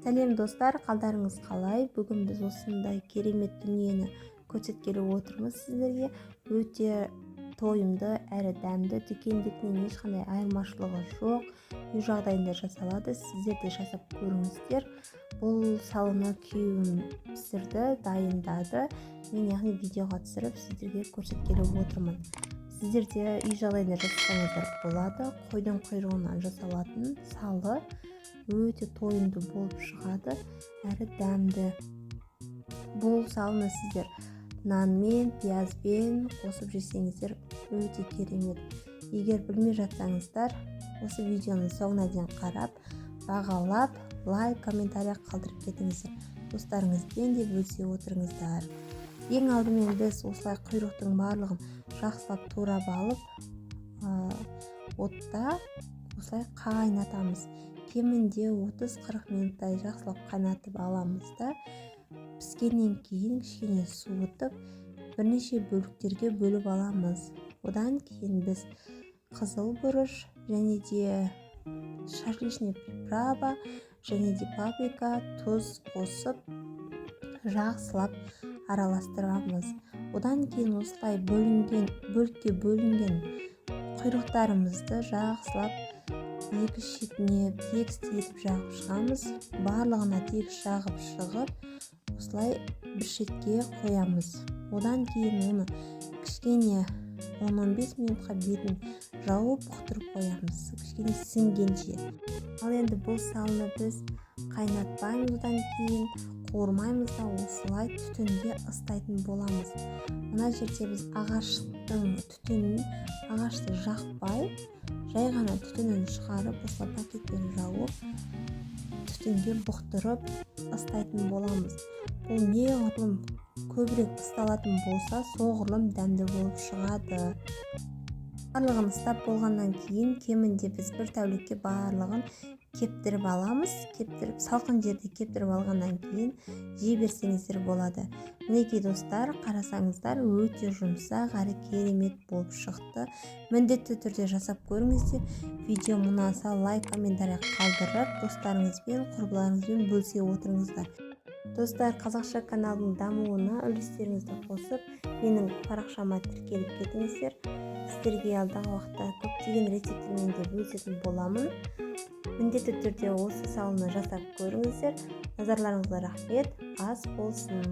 Сәлем, достар! Қалдарыңыз қалай? Бүгін біз осындай керемет дүниені көрсеткелі отырмыз сіздерге. Өте тойымды әрі дәмді, дүкендікінен ешқандай айырмашылығы жоқ, үй жағдайында жасалады. Сіздер де жасап көріңіздер. Бұл салыны күйеуім пісірді, дайындады. Мен, яғни, видеоға түсіріп, сіздерге көрсеткелі отырмын. Сіздер де үй жағдайында жасасаңыздар болады. Қойдың құйрығынан жасалатын салы өте тойымды болып шығады әрі дәмді. Бұл салыны сіздер нанмен, пиязбен қосып жесеңіздер, өте керемет. Егер білмей жатсаңыздар, осы видеоны соңына дейін қарап, бағалап, лайк, комментарий қалдырып кетіңіздер, достарыңызбен де бөлісе отырыңыздар. Ең алдымен біз осылай құйрықтың барлығын жақсылап турап алып, отта осылай қайнатамыз. Кемінде 30-40 минуттай жақсылап қайнатып аламыз да, піскеннен кейін кішкене суытып, бірнеше бөліктерге бөліп аламыз. Одан кейін біз қызыл бұрыш және де шашлычный приправа және де паприка, тұз қосып, жақсылап араластырамыз. Одан кейін осылай бөлінген, бөлікке бөлінген құйрықтарымызды жақсылап екі шетіне тегіс етіп жағып шығамыз. Барлығына тегіс жағып шығып, осылай бір шетке қоямыз. Одан кейін оны кішкене 10-15 минутқа бетін жауып, бұқтырып қоямыз, кішкене сіңгенше. Ал енді бұл салыны біз қайнатпаймыз, одан кейін қуырмаймыз да, осылай түтінге ыстайтын боламыз. Мына жерде біз ағаштың түтінін, ағашты жақпай, жай ғана түтінін шығарып, осылай пакетпен жауып, түтінге бұқтырып ыстайтын боламыз. Бұл неғұрлым көбірек ысталатын болса, соғұрлым дәмді болып шығады. Барлығын ыстап болғаннан кейін, кемінде біз бір тәулікке барлығын кептіріп аламыз. Кептіріп, салқын жерде кептіріп алғаннан кейін жей берсеңіздер болады. Мінекей, достар, қарасаңыздар, өте жұмсақ әрі керемет болып шықты. Міндетті түрде жасап көріңіздер. Видео ұнаса, лайк, комментарий қалдырып, достарыңызбен, құрбыларыңызбен бөлісе отырыңыздар. Достар, қазақша каналдың дамуына үлестеріңізді қосып, менің парақшама тіркеліп кетіңіздер. Сіздерге алдағы уақытта көптеген рецепттермен де бөлісетін боламын. Міндетті түрде осы салыны жасап көріңіздер. Назарларыңызға рахмет, ас болсын!